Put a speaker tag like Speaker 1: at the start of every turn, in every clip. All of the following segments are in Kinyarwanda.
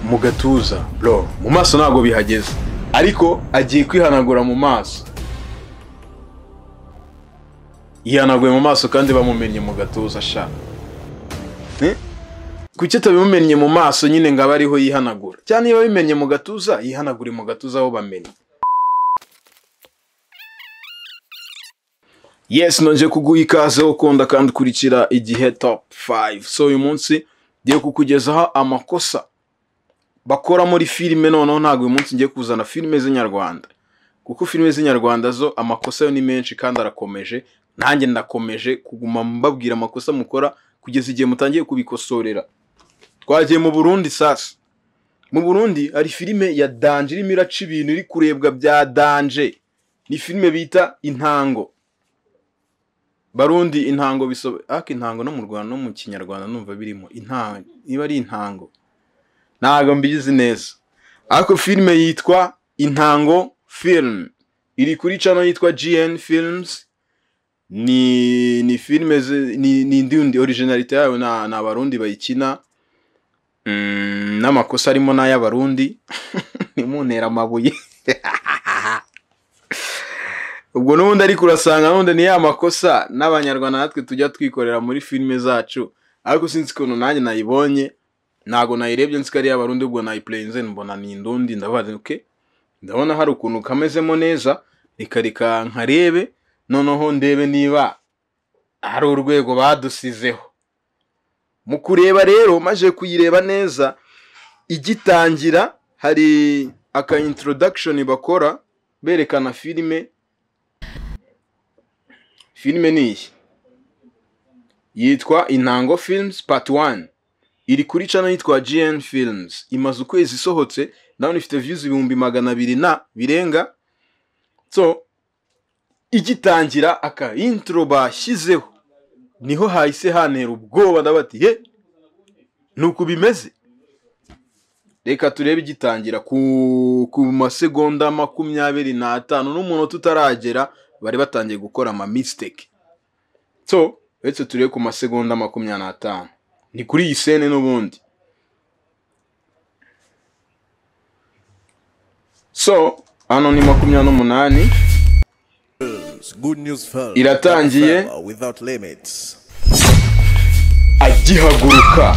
Speaker 1: Mu gatuza, bro, mu maso ntabwo bihageze, ariko agiye kwihanagura mu maso. Yihanaguye mu maso kandi bamumennye mu gatuza sha. Kuki atabimumennye mu maso nyine ngo abe ariho yihanagura? Cyangwa niba bimennye mu gatuza, yihanagure mu gatuza aho bamennye. Yes, nongeye kuguha ikaze ukunda kandi ukurikira Igihe Top 5. So uyu munsi ngiye kukugezaho amakosa bakora muri filime. Noneho ntabwo uyu munsi ngiye kuzana filime z'inyarwanda, kuko filime z'inyarwanda zo amakosa yo ni menshi kandi arakomeje. Nanjye ndakomeje kuguma mbabwira amakosa mukora kugeza igihe mutangiye kubikosorera. Twagiye mu Burundi sasa. Mu Burundi hari filime ya danger irimo iraca ibintu, iri kurebwa bya danger. Ni filime bita Intango. Barundi intango bisobe ariko intango no mu Rwanda no mu Kinyarwanda numva birimo intango, niba ari intango ntago mbizi neza, ariko filime yitwa Intango Film iri kuri channel yitwa GN Films. Ni filime ni ndi originality yayo na Abarundi bayikina, n'amakosa arimo n'ay'Abarundi. Nimuntera amabuye ubwo n'ubundi, ariko urasanga n'ubundi ni ya makosa n'Abanyarwanda natwe tujya twikorera muri filime zacu. Ariko sinzi ukuntu nanjye nayibonye, ntago nayirebye nzi ko ari iy'Abarundi, ubwo nayiplayinze mbona ni indundi, ndavuga okay, ndabona hari ukuntu kamezemo neza, reka reka nkarebe noneho ndebe niba hari urwego badusizeho. Mu kureba rero, maje kuyireba neza, igitangira hari aka introduction bakora berekana filime. Filime ni iyi yitwa Intango Films Part 1, iri kuri channel yitwa GN Films, imaze ukwezi isohotse, ndabona ifite views 200,000 na birenga. So igitangira aka intro bashyizeho niho hahise hantera ubwoba, ndabati he nuko bimeze. Reka turebe igitangira ku masegonda 25 n'umunota utaragera bari batangiye gukora ama mistake. So uretse turebe ku masegonda 25, ni kuri iyi scene n'ubundi. So hano ni 28.
Speaker 2: Good news first.
Speaker 1: Iratangiye
Speaker 2: without limits.
Speaker 1: Agihaguruka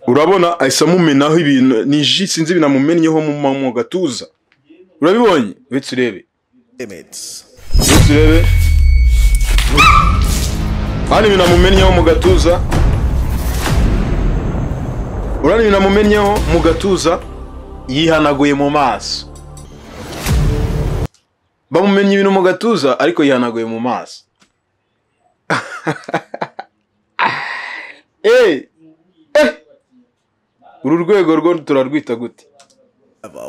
Speaker 1: urabona ahise amumenaho ibintu, ni ji sinzi ibintu amumennyeho mu gatuza. Urabibonye? Uretse urebe.
Speaker 2: Limits.
Speaker 1: Uretse urebe. Hano ibintu amumennyeho mu gatuza. Urabona ibintu amumennyeho mu gatuza, yihanaguye mu maso. Bamumennye ibintu mu gatuza ariko yihanaguye mu maso. Uru rwego rwo turarwita gute?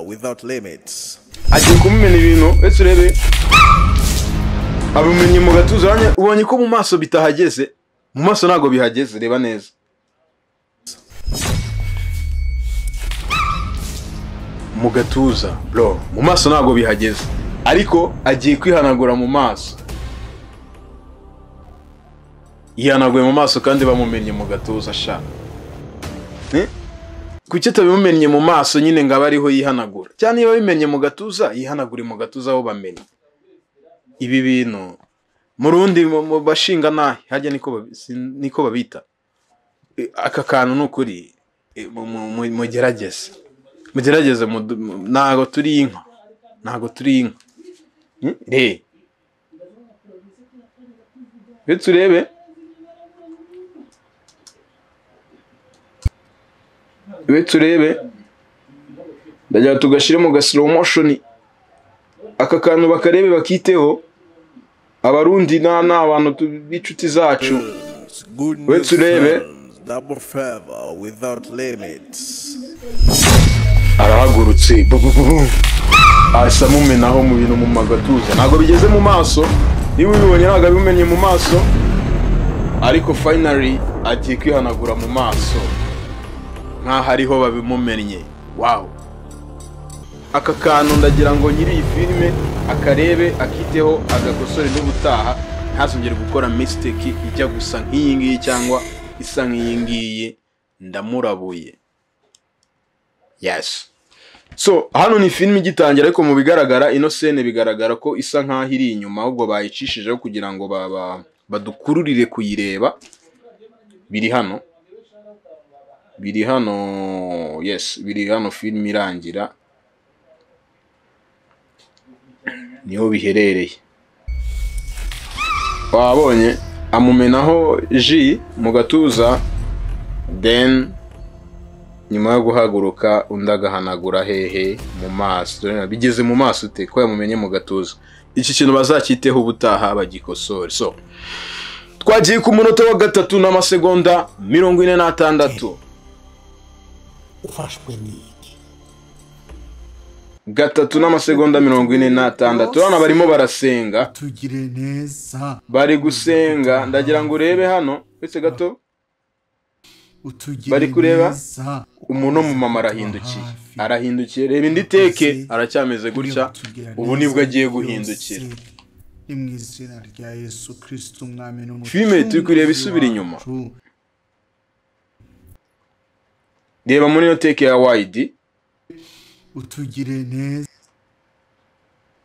Speaker 2: Without limits.
Speaker 1: Agiye kumumena ibintu, ese urebe. Abimennye mu gatuza, ubonye ko mu maso bitahageze. Mu maso ntago bihageze, reba neza. Mu gatuza, bro, mu maso ntago bihageze, ariko agiye kwihanagura mu maso. Yihanaguye mu maso kandi bamumennye mu gatuza sha. Kuki atabimumennye mu maso nyine ngo abe ariho yihanagura? Cyangwa niba bimennye mu gatuza, yihanagure mu gatuza aho bamennye. Ibi bintu mu Rundi mu bashinga nahi hajya niko babita. Aka kantu nukuri mugerageze. Mugerageze, ntago turi inka. Ntago turi inka. Re. Uretse urebe. Uretse urebe. Ndagira tugashire mu ga slow motion. Aka kantu bakarebe bakiteho. Abarundi na abantu b'inshuti zacu. Uretse urebe.
Speaker 2: Double favor without limits.
Speaker 1: Arahagurutse. Asa mumenaho mu bintu mu magatuza. Ntago bigeze mu maso. Niba ubibonye ntago abimenye mu maso, ariko finally agiye kwihanagura mu maso nkaho ariho babimumennye. Wow. Aka kantu ndagira ngo nyiri iyi filime akarebe, akiteho, agakosore n'ubutaha ntazongere gukora mistake ijya gusa nk'iyi ngiyi cyangwa isa nk'iyi ngiyi. Ndamurabuye. Yes. So hano ni filime igitangira, ariko mu bigaragara ino scene bigaragara ko isa nkaho iri inyuma, ahubwo bayicishijeho kugira ngo badukururire kuyireba. Biri hano, biri hano, yes, biri hano. Filime irangira niho biherereye. Wabonye amumenaho ji mu gatuza, then nyuma yo guhaguruka undi agahanagura hehe? Mu maso. Bigeze mu maso ute ko yamumenye mu gatuza? Iki kintu bazacyiteho ubutaha, bagikosore. So twagiye ku munota wa 3 n'amasegonda 46.
Speaker 3: Ufashwe n'iki?
Speaker 1: 3 n'amasegonda 46. Hano barimo barasenga,
Speaker 3: Tugire neza.
Speaker 1: bari gusenga. Ndagira ngo urebe hano uretse gato,
Speaker 3: Utugire
Speaker 1: bari kureba
Speaker 3: neza.
Speaker 1: umuntu w'umumama arahindukiye, arahindukiye. Reba indi take, aracyameze gutya, ubu nibwo agiye guhindukira.
Speaker 3: Ni mu izina rya Yesu Kristo Umwami n'Umucunguzi
Speaker 1: Filime turi kureba isubira inyuma.
Speaker 3: wacu.
Speaker 1: Reba muri ino take ya wide,
Speaker 3: Utugire neza.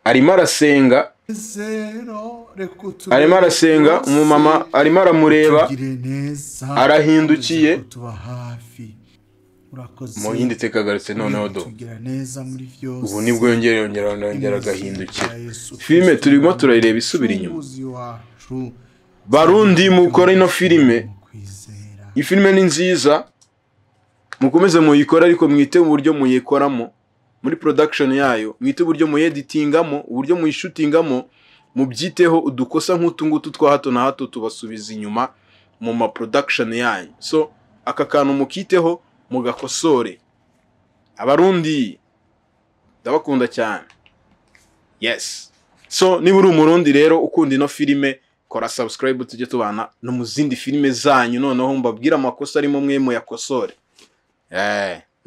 Speaker 1: arimo arasenga,
Speaker 3: Zero, reka utubere
Speaker 1: arimo arasenga,
Speaker 3: byose.
Speaker 1: umumama arimo aramureba,
Speaker 3: Utugire neza.
Speaker 1: arahindukiye.
Speaker 3: Komeza kutuba hafi. Urakoze.
Speaker 1: Mu yindi take agarutse noneho do,
Speaker 3: Tugira neza muri byose.
Speaker 1: ubu nibwo yongera yongera yongera
Speaker 3: Ni mu izina
Speaker 1: agahindukira.
Speaker 3: rya Yesu
Speaker 1: Filime
Speaker 3: Kristo,
Speaker 1: turimo
Speaker 3: Umwami
Speaker 1: turayireba isubira inyuma.
Speaker 3: n'Umucunguzi wacu.
Speaker 1: Barundi mukore ino filime,
Speaker 3: Mu kwizera.
Speaker 1: iyi filime ni nziza, mukomeze muyikore, ariko mwite mu buryo muyikoramo muri production yayo, mwite uburyo muyeditingamo, uburyo muyishutingamo, mubyiteho. Udukosa nk'utu ngutu twa hato na hato tubasubiza inyuma mu ma production yanyu. So aka kantu mukiteho, mugakosore. Abarundi ndabakunda cyane. Yes, so niba uri Umurundi rero ukunda ino filime, kora subscribe tujye tubana no mu zindi filime zanyu. Noneho mbabwire amakosa arimo, mwe muyakosore.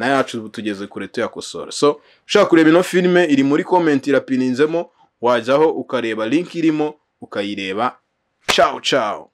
Speaker 1: Na yacu tugeze kure tuyakosora. So ushaka kureba ino filime, iri muri comment, irapininzemo, wajyaho ukareba link irimo ukayireba. Ciao ciao.